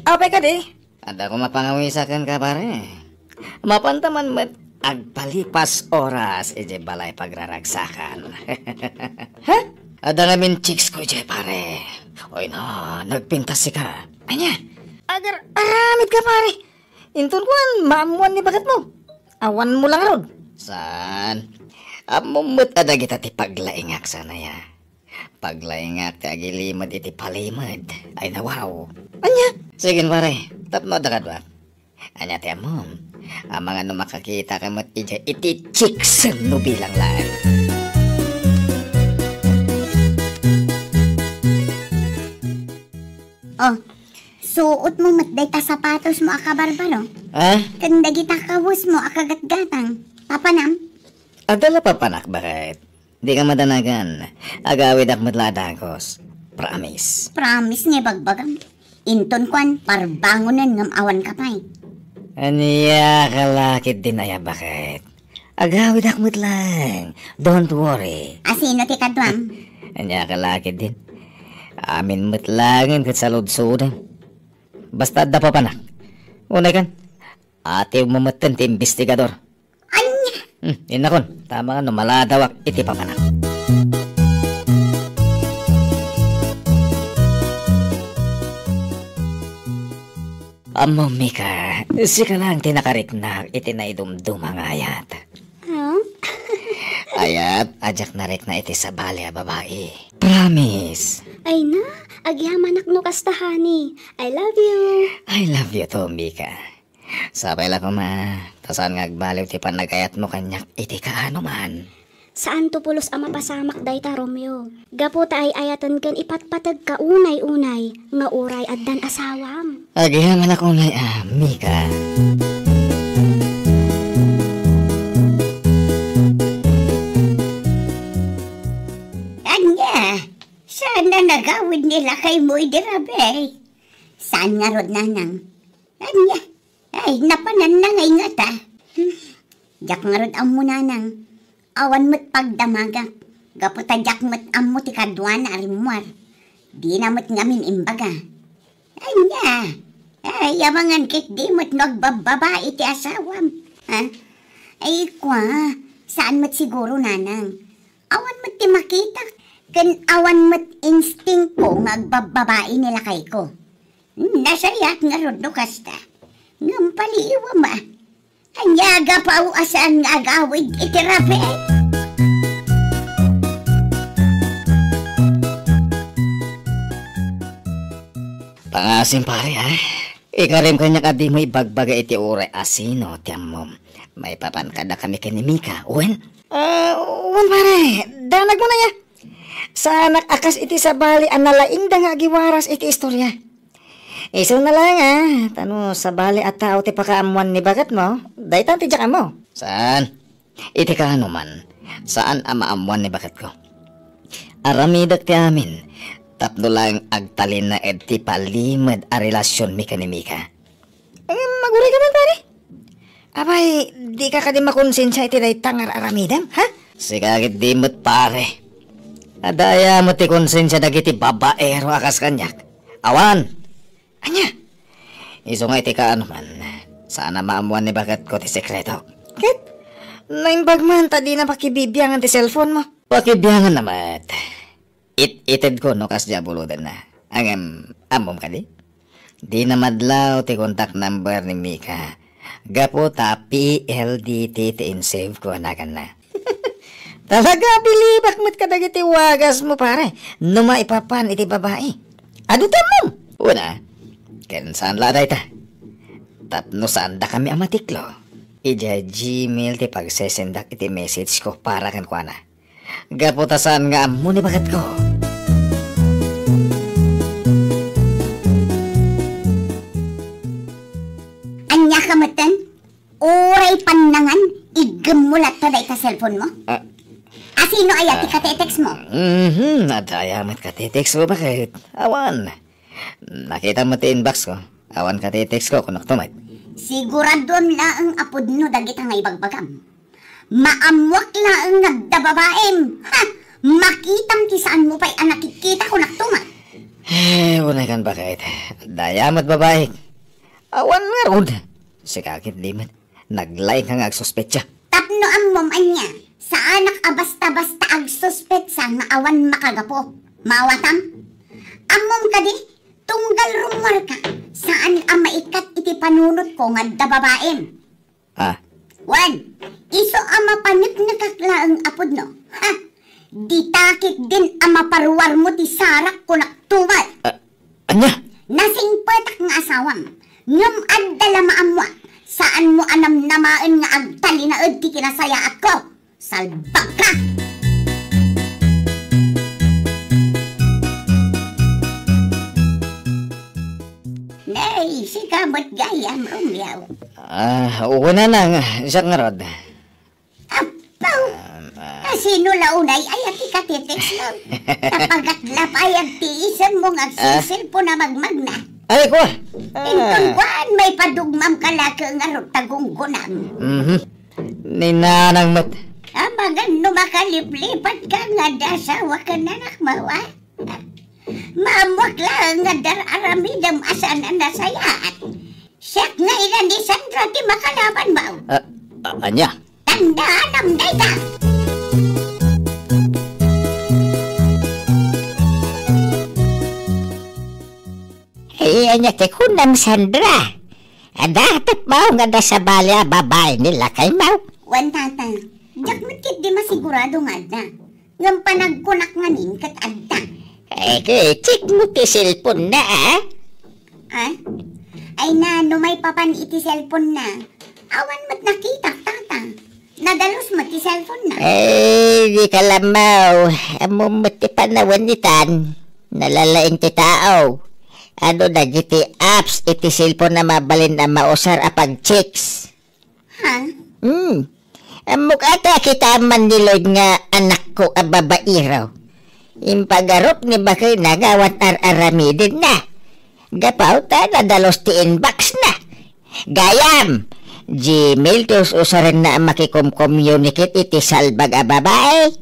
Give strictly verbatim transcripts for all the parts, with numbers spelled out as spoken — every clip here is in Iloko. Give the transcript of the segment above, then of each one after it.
Apay kadi? Adda koma pangawisakan ka, pare. Mapanta man met agpalipas oras idiay balay pagraragsakan. Ha? Adda ngamin chicks ko idiay, pare. Oy na, nagpintas sika. Ania? Agar-aramid ka, pare. Inton kuan, maammuan ni bagatmo. Awan mo lang rod. Saan? Ammo met a dagita ti paglaingak sana ya. Paglaingak ti agilimed iti palimed. Ay, nawaw. Ania? Sige, pare. Tapno adda kaduak. Ania ti ammom? Amangan no makakita ka met idiay iti chicks no bilang laeng. Oh, suot mo met dayta sapatos mo a kabarbaro. Ah? Ken dagita kawes mo a kagatgatang. Papanam? Adda la papanak, baket. Di ka madanagan. Agawidak met la a dagus. Promise. Promise nga ibagbagam. Inton kuan, parbangonen ngem awan ka pay. Ania ka la ketdin aya, baket? Agawidak met laeng. Don't worry. A sino ti kaduam? Ania ka la ketdin? Amin met laengen ket saludsodem. Basta adda papanak. Unay kan, atiwmo metten ti imbestigador. Ania? Hmm, innakon, tama nga no maladawak iti papanak. Ammom, Mika, sika lang ti nakariknak iti naidumduma nga ayat. Huh? Ayat a diak narikna iti sabali a babai. Promise. Ay na, agyamanak no kasta, honey. I love you. I love you too, Mika. Sapay la koma, ta saan nga agbaliw ti panagayatmo kaniak iti kaano man. Saanto pulos a mapasamak dayta, Romeo. Gapu ta ay-ayaten ken ipatpategka unay-unay nga uray addan asawam. Agyamanak unay a, Mika. Ania, saan a nagawid ni lakaymo idi rabii? Saan ngarud, nanang? Ania? Ay, napananna nga ingata. Hmm. Diak ngarud ammo, nanang. Awan met pagdamagak. Gapu ta diak met ammo ti kaduana a rimmuar. Dina met ngamin imbaga. Ania? Ay, amangan ketdi met no agbabbabai ti asawam. Ha? Ay, kua, saan met siguro, nanang. Awan met ti makitak, ken awan met instingko nga agbabbabai ni lakayko. Nasayaat ngarud no kasta. Ngem paliiwem a. Ania a gapu a saan nga agawid iti rabii? Pangasim, pare, a. Ikarim kaniak a dimo ibagbaga iti uray a sino ti ammom. Maipapan kadakami ken ni Mika, wen? Ah, wen, pare. Danagmo na ya. Saanak a kas iti sabali a nalaingda nga agiwaras iti istorya. Isuna laeng a, ta no sabali a tao ti pakaammoan ni bagatmo, dayta ti diak ammo. Saan? Iti kaano man, saan a maammoan ni bagatko. Aramidek ti amin, tapno laeng agtalinaed ti palimed a relasionmi ken ni Mika. Em, aguray ka man, pare? Apay, dika kadi makonsensia iti dayta nga ar-aramidem, ha? Sika ketdi met, pare. Adda aya met ti konsensia dagiti babaero a kas kaniak? Awan! Ania? Isu nga iti kaano man, saan a maammoan ni bagatko ti sekretok. Ket, naimbag man ta dina pakibibiangan ti cellphone mo. Pakibianganna met. It-itedko no kasdiay a bulodenna. Ngem, ammom kadi? Dina madlaw ti contact number ni Mika. Gapu ta P L D T ti insave ko a naganna. Talaga, bilibak met kadagiti wagasmo, pare, no maipapan iti babai. Adu ti ammom? Una, ken saan la dayta? Tapno saandakami a matiklo, idiay Gmail ti pagsesendak iti message ko para kenkuana. Gapu ta saan nga ammo ni bagatko. Ania ka metten? Uray pannangan, iggemmo latta dayta cellphone mo? Ah. A sino aya ti katetext mo? Mhm, adda aya met katetext ko, baket? Awan. Nakita mo ti inbox ko. Awan katetext ko, kunak tumet. Siguraduem laeng a pudno dagita nga ibagbagam. Maammuak laeng nga adda babaem. Ha! Makitam ti saan mo pay a nakikita, kunak tumet. Eh, unay kan baket. Daya met babaik. Awan ngarud. Sika ket di met. Naglaing ka nga agsuspetsa. Tapno ammom ania, saanak a basta-basta agsuspetsa nga awan makagapu. Mawatam? Ammom kadi, tunggal rummuarka, saan a maikkat iti panunotko nga adda babaim. Ah. Wen, isu a mapaneknekak laeng a pudno. Ha? Dita ketdin a maparuarmo ti sarak kunak tumal. Ah, ania? Nasingpetak nga asawam, ngem adda la maammoak, saanmo a namnamaen nga agtalinaed ti kinasayaatko. Salbagka! Nay, sika met gayam, Romeo. Ah, wen, Nanang, siak ngarud. Apo! Ah, ah. Asino la unay aya ti katiteksmo? Napagatla pay ti isemmo nga agselselpon a magmagna. Ay, kua! Ah. Inton kuan, maipadugmam ka la ket ngarud ta gunggonam. Mhm. Ni Nanang met. Amangan no makaliplipat ka nga adda asawa ken anakmo, a? Maammoak laeng nga dar-aramidem a saan a nasayaat. Siak nga ina ni Sandra ti makalabanmo. Ah, ah, ania? Tandaanam dayta! Eh, ania ti kunam, Sandra? Adda atapmo nga adda sabali a babai ni lakaymo? Wen, tata. Diak met ketdi masigurado nga adda. Ngem panagkunak ngamin ket adda. Eh, ket check mo ti cellphone na, ah? Ah? Ay na, no maipapan iti cellphone na. Awan met nakitak, tata. Nadalus met ti cellphone na. Eh, di ka lamaw. Ammom met ti panawen itan. Nalalaing ti tao. Adu dagiti apps iti cellphone a mabalin a mausar a pag-chicks? Ha? Hmm. Ammok ata a kitaem man ni Lloyd nga anakko a babairo. Impagarup ni bakayna nga awan ar-aramidenna. Gapu ta nadalus ti inbox na. Gayam! Gmail ti us-usarenna a makikomcommunicate iti salbag a babai.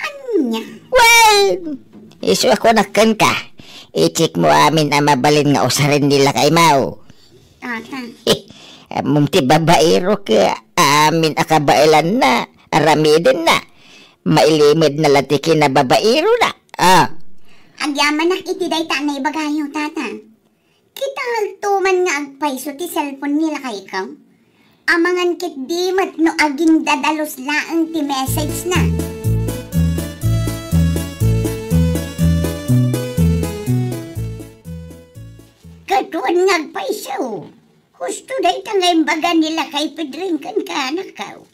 Ania? Well, isu a kunak kenka, i-check mo amin a mabalin nga usaren ni lakaymo. Tata. Ammom ti babairo ket amin a kabaelanna, aramidenna. Mailimedna la ti kinababairona. Ah. Agyamanak iti dayta a naibagayo, tata. Kitaento man nga agpayso ti cellphone ni lakayko. Amangan ketdi met no agindadalus laeng ti message na. Ket wen nga agpayso, husto dayta nga imbaga ni lakay Pedring kenka, anakko.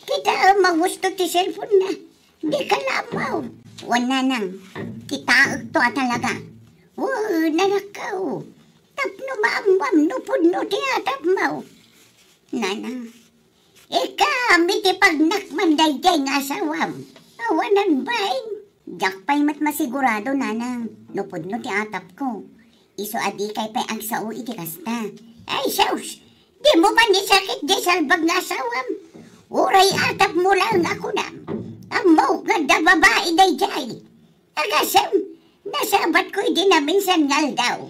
Kitaem a husto ti cellphone na. Di ka la ammo. Wen, nanang, kitaekto a talaga. Wen, anakko. Tapno maammoam no pudno ti atapmo. Nanang, ikam iti pagnakman daydiay nga asawam. Awanan bain. Diak pay met masigurado, nanang, no pudno ti atapko. Isu a dikay pay agsao iti kasta. Ay, sus! Dimo panisakit ti salbag nga asawam. Uray atapmo laeng a kunam. Ammok nga adda babai daydiay. Agasem, nasabatko idi naminsan nga aldaw.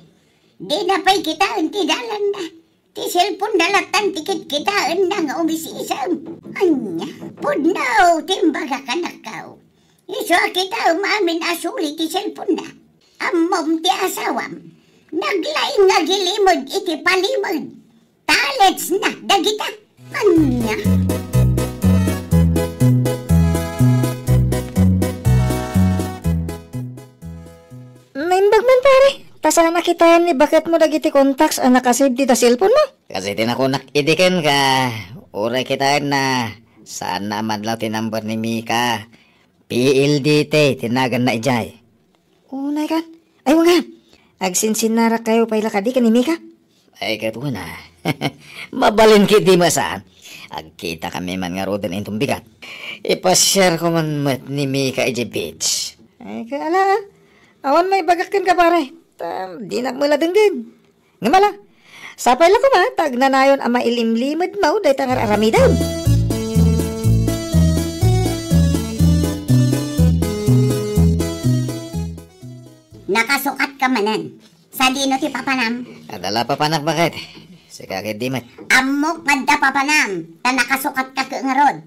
Dina pay kitaen ti dalanna. Ti cellphone na lattan ti kitkitaenna nga umisisem. Ania, pudno ti imbagak, anakko. Isu a kitaem amin a suli ti cellphone na. Ammom ti asawam. Naglaing nga agilimed iti palimed. Talets na dagita. Ania? Naimbag man, pare. Ta saan a kitaen ni baketmo dagiti contacts a nakasave dita cellphone mo? Kasi ti nakunak idi kenka, uray kitaenna, saan na a madlaw ti number ni Mika. P L D T ti naganna idiay. Unay kan? Ay, wen, agsinsinarakayo pay la kadi ken ni Mika? Ay, ket wen a. Mabalin ketdi met saan. Agkitakami man ngaruden inton bigat. Ipasiarko man met ni Mika idiay beach. Ay, ket ala, a. Awan maibagak kenka, pare. Ta, dinak met la denggen. Ngem ala, sapay la koma ta agnanayon a mailimlimedmo dayta nga ar-aramidem. Nakasukatka manen. Sadino ti papanam? Adda la papanak, baket. Sika ketdi met. Ammok nga adda papanam, ta nakasukatka ket ngarud.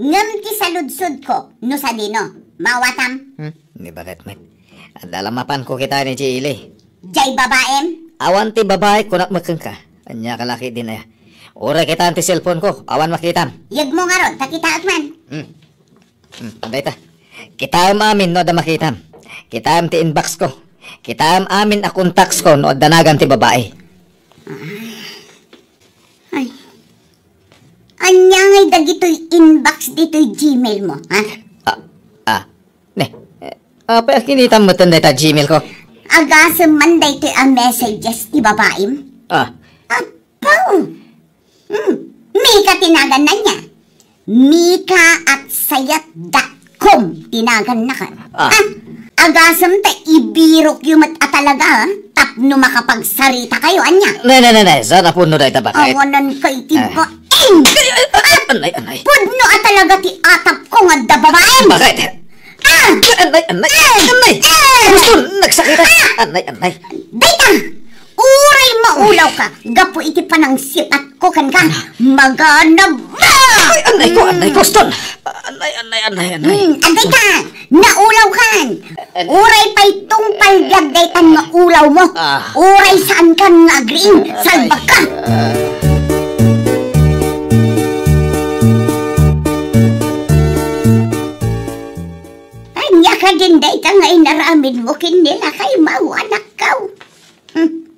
Ngem ti saludsodko, no sadino, maawatam? Hmm, ni baket met. Adda la mapanko kitaen idiay ili. Jay babaim? Awan ti babai, kunak met kenka. Ania ka la ketdin aya? Uray kitaem ti cellphone ko, awan makitam. Yegmo ngarud, ta kitaek man. Hmm. Hmm, dayta. Kitaem amin no adda makitam. Kitaem ti inbox ko. Kitaem amin a contacts ko no adda nagan ti babai. Ay. Ania ngay dagitoy inbox ditoy Gmail mo, ha? Ah, ah. Ne, eh, apay a kinitam metten dayta Gmail ko? Agasem man daytoy a messages ti babaim? Ah. Apaw! Hmm, Mika ti naganna nia. Mika at sayat dot com ti naganna ket. Ah. Ah, agasem ta ibirokyo met a talaga, ah, tapno makapagsarita kayo, ania? Ne, ne, ne, ne, saan a pudno dayta, baket? Awanan kay ti Ah. baing! Anay, anay. Pudno a talaga ti atap ko nga adda babaim! Baket? Ah! Anay, anay, Ah! anay. Ah! Gusto, nagsakit, ah. Ah! Anay, anay. Dayta! Uray maulaw ka, gapu iti panangsipat ko kenka, maganab ka! Ay, anay ko, anay ko, Ston! Anay, anay, anay, anay. Hmm, agay ka! Naulaw kan! Uray pay tungpal biag daytan nga ulaw mo. Ah. Uray saan kan nga agriing, salbag ka! Ania kadin dayta nga inaramid mo ken ni lakay mo, anakko? Hmm.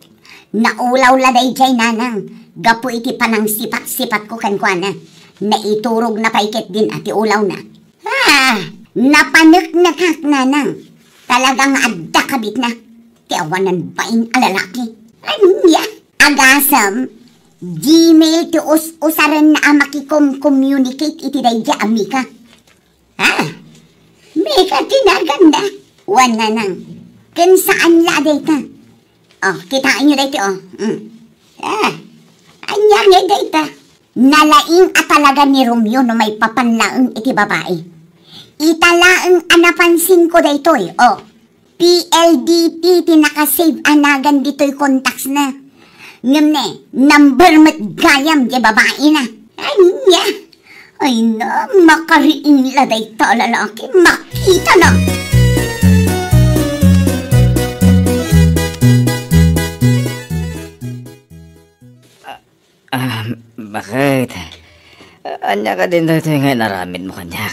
Naulaw la daydiay, nanang, gapu iti panangsipat-sipatko kenkuana. Naiturogna pay ketdin a ti ulawna. Ah, napaneknekak, nanang. Talaga nga adda kabitna. Ti awanan bain a lalaki. Ania? Agasem, Gmail ti us-usarenna a makikom-communicate iti daydiay a Mika. Ah, Mika ti naganna. Wen, nanang. Ken saan la dayta. Oh, kitaenyo daytoy, oh. Mm. Ah, ania ngay dayta? Nalaing a talaga ni Romeo no maipapan laeng iti babai. Ita laeng a napansinko daytoy, oh. P L D T ti nakasave a nagan ditoy contactsna. Ngem ne, number met gayam ti babaina. Ania? Ay na, makariing la dayta a lalaki, makitana. Ah, baket? Ania kadin daytoy nga inaramidmo kaniak?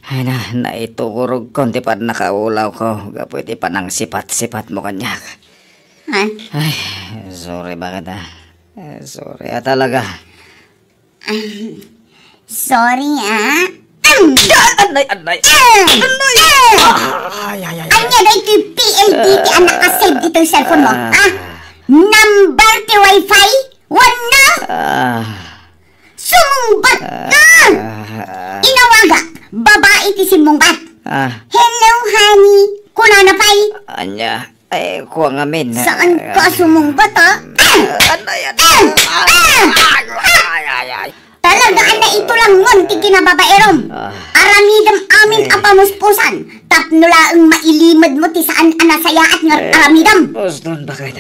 Ay na, naiturogkon ti pannakaulawko gapu iti panangsipat-sipatmo kaniak. Ha? Ay, sorry, baket, ah. Eh, sorry, ah, talaga. Sorry, ah. Anay, anay. Anay. Ay, ay, ay, ay. Ania daytoy P L D T a nakasave ditoy cellphone mo, ah? Number ti wifi? Wenno? Ah. Sumungbat ka! Ah. Inawagak, babai ti simmungbat. Ah. Hello, honey. Kunana pay. Ania? Ay, kua ngamin. Saan ka sumungbat, ha? Anay, anay. Ah! Ah! Ay, ay, ay. Talaga, anay, ito lang ngon ti kinababaerom. Ah. Aramidem amin a pamuspusan. Tapno laeng mailimed mo ti saan a nasayaat nga aramidem. Puston, baket.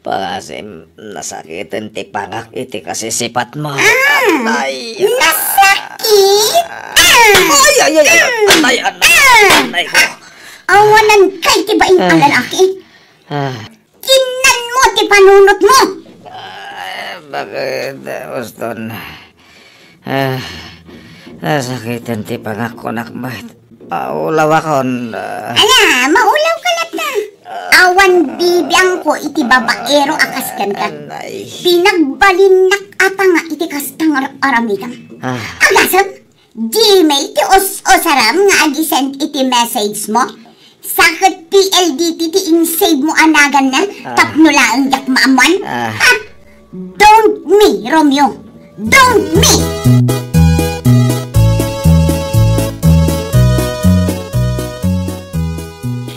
Pangasim, nasakiten ti pangak iti kasisipat mo. Ah, anay. Nasakit? Ah. Ay, ay, ay, ay. Anay, anay. Ah. Anay ko. Awanan kay ti baing a lalaki. Ah. Kinnanmo ti panunotmo. Ah, baket, Uston? Ah, nasakiten ti pangakkunak met. Maulawakon, ah. Ania, maulaw ka latta. Awan bibiangko iti babaero a kas kenka. Anay. Pinagbalinnak a tanga iti kasta nga aramidem. Ah. Agasem? Gmail ti us-usaram nga agi-send iti message mo? Sa ket P L D T ti insave mo a naganna tapno laeng diak maammuan? Ah. Ha? Don't me, Romeo. Don't me!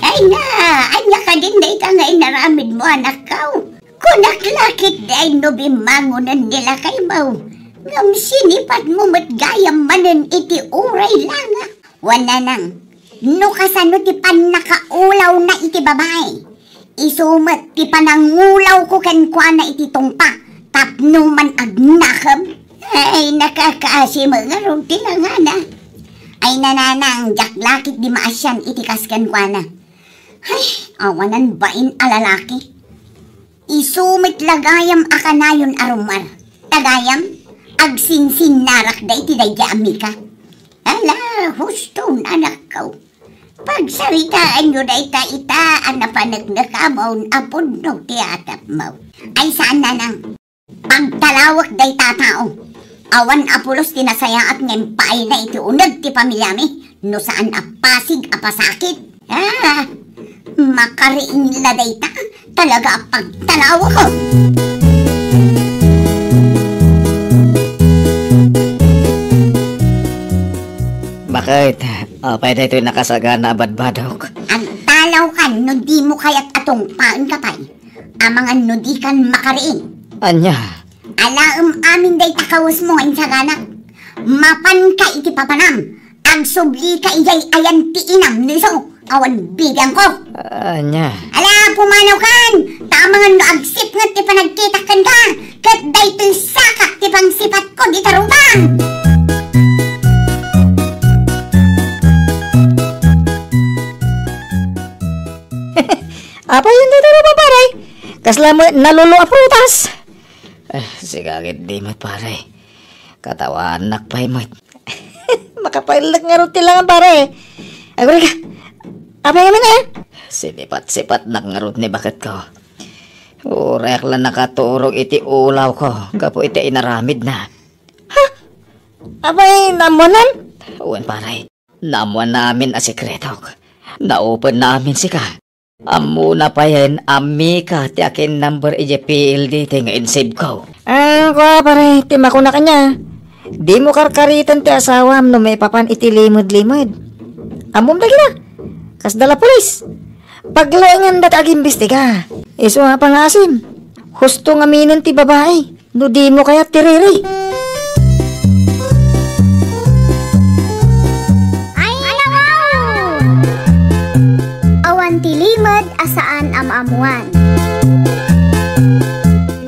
Ay na, ania kadin dayta nga inaramid mo, anakko? Kunak la ketdi no bimmangonen ni lakaymo, ngem sinipat mo met gayam manen iti uray la nga. Wen, nanang, No kasano ti pannakaulawna iti babai, isu met ti panangulawko kenkuana iti tungpa tapno man agnakem. Ay, nakakaasi met ngarud ti langana. Ay, nanang, diak la ketdi maasian iti kas kenkuana. Ay, awanan bain a lalaki. Isu met la gayam a kanayon a rummuar. Ta gayam, agsinsinnarak daydi daydi a Mika. Ala, huston, anakko. Pagsaritaanyo dayta ita a napaneknekamon a pudno ti atapmo. Ay, saan, nanang. Pagtalawek dayta a tao. Awan a pulos ti nasayaat nga impaayna iti uneg ti pamiliami no saan a pasig a pasakit. Ah, makariing la dayta. Talaga a pagtalawek. Bakit? Apay daytoy nakasagana a badbadok? Agtalawkan no dimo kayat a tungpaenka pay. Amangan no dikan makariing. Ania? Alaem amin dayta kawesmo nga insagana. Mapanka iti papanam. Agsublika idiay ayan ti inam no isu. Awan bibiangko. Ania? Ala, pumanawkan! Ta amangan no agsipnget ti panagkitak kenka, ket daytoy sakak ti pangsipatko dita rubang! Apay, indi tayo pa, pare? Kasla met nalolo a prutas. Eh, sika ketdi met, pare. Katawanak pay met. Makapaellek ngarud ti langan, pare. Agurayka. Apay ngamin, eh? Sinipat-sipatnak ngarud ni baketko. Uray ak la nakaturog iti ulawko gapu iti inaramidna. Ha? Apay, naammoanam? Wen, pare. Naammoan amin a sekretok. Nauponna amin sika. Ammona payen a Mika ti akin number idiay P L D T nga insave-ko. Ah, kua, pare, ti makunak ania. Dimo karkariten ti asawam no maipapan iti limed-limed. Ammom dagita. Kasda la pulis. Paglaenganda ti agimbestiga. Isu a pangaasim. Husto nga aminen ti babai. No dimo kayat ti riri. Ay, alawaw! Awan ti limed a saan a maammuan.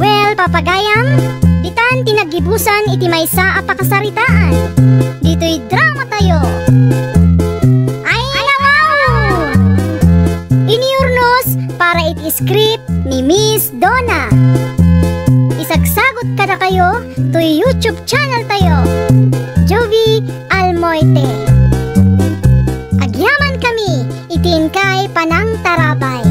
Well, papagayam, ditan ti naggibusan iti maysa a pakasaritaan. Ditoy drama tayo. Ay, alawaw! Iniyurnos para iti script ni Miss Donna. Isagsagot kadakayo toy YouTube channel tayo, Jovie Almoite. Agyaman kami iti inkay panangtarabay.